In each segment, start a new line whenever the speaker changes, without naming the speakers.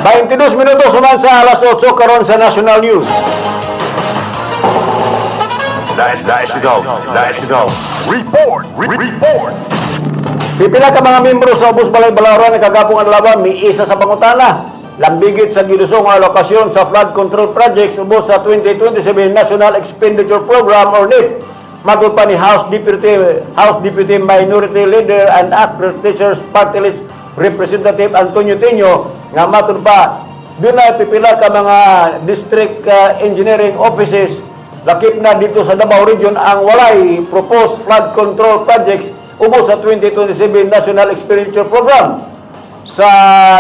22 minutos human sa alas 8 karon sa National News.
National, National. Report, report.
Pipila ka mga membro sa Ubos Balay Balaoran kagapong adlaw miisa sa pangutana. Lambigit sa gidusong alokasyon sa flood control projects ubos sa 2027 National Expenditure Program or NEP. Matod pa ni House Deputy Minority Leader and ACT Teachers Party List Representative Antonio Tinio nga matod pa dunay pipila ka mga district engineering offices, lakip na dito sa Davao Region, ang walay proposed flood control projects ubos sa 2027 National Expenditure Program. Sa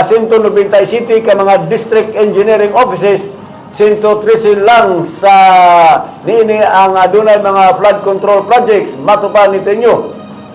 197 ka mga district engineering offices, 113 lang sa niini ang adunay mga flood control projects, matud pa ni Tinio.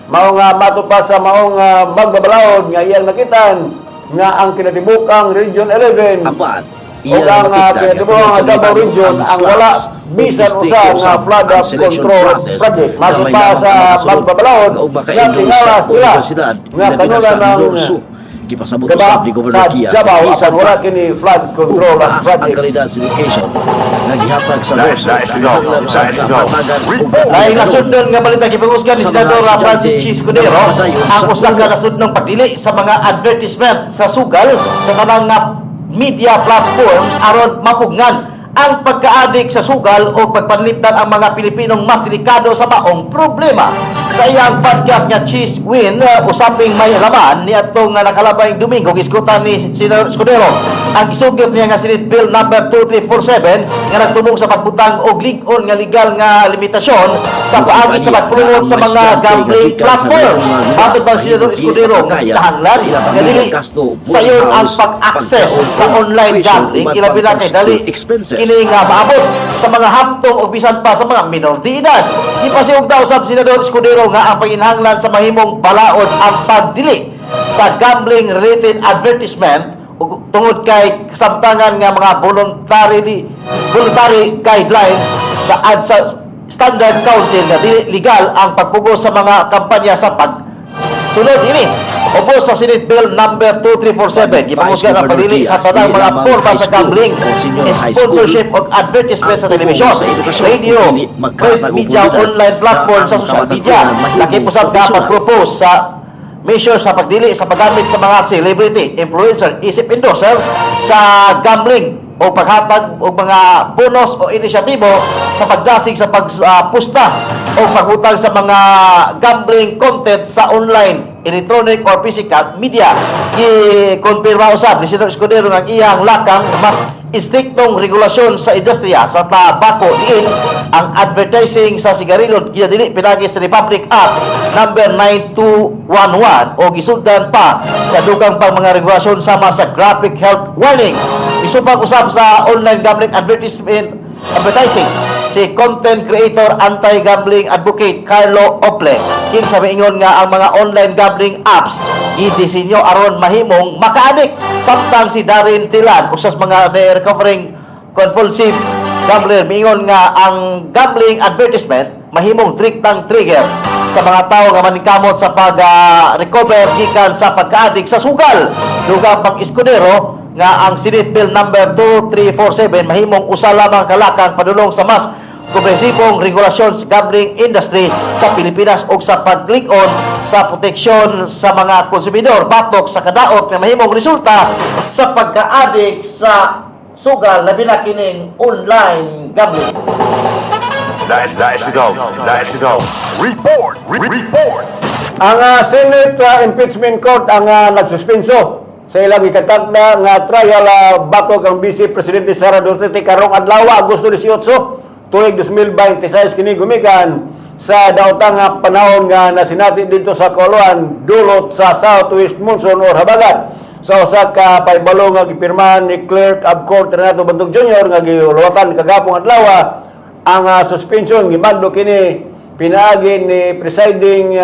Mao nga matud pa sa maong magbabalaod nga iyang nakitan nga ang kinatibukang Region 11
Apan,
o ang kinatibukang Davao Region ang wala bisan usa nga flood control project. Matud pa sa magbabalaod nga tingala sila nga kanuna ng
Gipasabot
Gaba
usab ni Governor
sa
Diaz
Davao
bisan
apan wala kini flood control
taas ang
project.
Kalidad sa education nga gihatag sa NORSU.
National, National. Report.
Laing nasudnon nga balita, gipangusgan ni
Sa mga
Senador
estudyante
Francis Chiz Escudero
na mapadayon
ang
sa
usa ka
puno.
Nasudnong pagdili sa mga advertisement sa sugal sa tanang nga media platforms aron mapugnan ang pagkaadik sa sugal o pagpanlipdan ang mga Pilipinong mas delikado sa maong problema. Sa iyang podcast nga Chiz Win, usaping may laman ni atong nga nakalabay Domingo, gisgutan ni Senador Escudero ang gisugyot niya nga Senate Bill number 2347 nga nagtumong sa pagbutang og lig-on nga legal nga limitasyon sa paagi sa pagpulungot sa mga gambling platforms. Matod pa Senador Escudero nga kinahanglan nga dili sayon ang pag-access sa online gambling, ilabi na kay dali kini nga maabot sa mga hamtong o bisan pa sa mga minor de edad. Gipasiugda usab Senador Escudero nga ang panginahanglan sa mahimong balaod ang pagdili sa gambling related advertisement ug tungod kay kasamtangan nga mga voluntary guidelines sa Ad sa Standard Council nga dili legal ang pagpugos sa mga kampanya sa pag sunod ini. Ubos sa Senate Bill number 2347, gipangusgan ang pagdili sa tanang mga forma sa gambling, sponsorship o advertisement sa telebisyon, radio, print media, online platform sa social media. Lakip usab ka pag-propose sa measure sa pagdili sa paggamit sa mga celebrity, influencer, isip endorser sa gambling o paghatag og mga bonus o inisyatibo sa pagdasig sa pagpusta o paghutang sa mga gambling content sa online, electronic or physical media. Gi-konfirma usab ni Senador Escudero nga ang iyang lakang mas istriktong regulasyon sa industriya sa tabako, diin ang advertising sa sigarilyo ginadili pinagi sa Republic Act number 9211 o gisundan pa sa dugang pang mga regulasyon sama sa graphic health warning. Isupag usab sa online gambling advertising si content creator, anti-gambling advocate Carlo Ople, kinsa miingon nga ang mga online gambling apps gidisenyo aron mahimong makaadik, samtang si Darren Tilan, usas mga recovering compulsive gambler, miingon nga ang gambling advertisement mahimong direktang trigger sa mga tao nga maningkamot sa pag-recover gikan sa pagkaadik sa sugal. Dugang pang Escudero nga ang Senate Bill number 2347 mahimong usa lamang kalakang padulong sa mas komprehensibong regulasyon sa gambling industry sa Pilipinas ug sa paglig-on sa proteksyon sa mga konsumidor batok sa kadaot nga mahimong resulta sa pagkaadik sa sugal, labi na kining online gambling.
National, National. Report, report.
Ang Senate Impeachment Court ang nagsuspenso sa ilang ikatakda nga trial batok ang Vice Presidente Sara Duterte karong adlaw, Agosto 18, tuig 2026. Kini gumikan sa daotang nga panahon nga nasinati dito sa Kauluhan dulot sa Southwest Monsoon or habagat. Sa usa ka pahibalo nga gipirmahan ni Clerk of Court Renato Bantog Jr. nga giluwatan kagapong adlaw ang suspension, gimando kini pinaagi ni presiding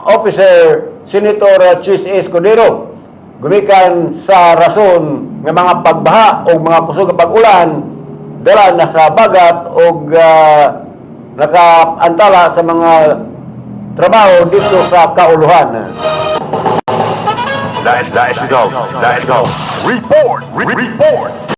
officer Senator Chiz Escudero gumikan sa rason nga mga pagbaha o mga kusog nga pag-ulan dala na sa bagat o nakaantala sa mga trabaho dito sa Kauluhan.
Let's go. Let's go. Report. Report.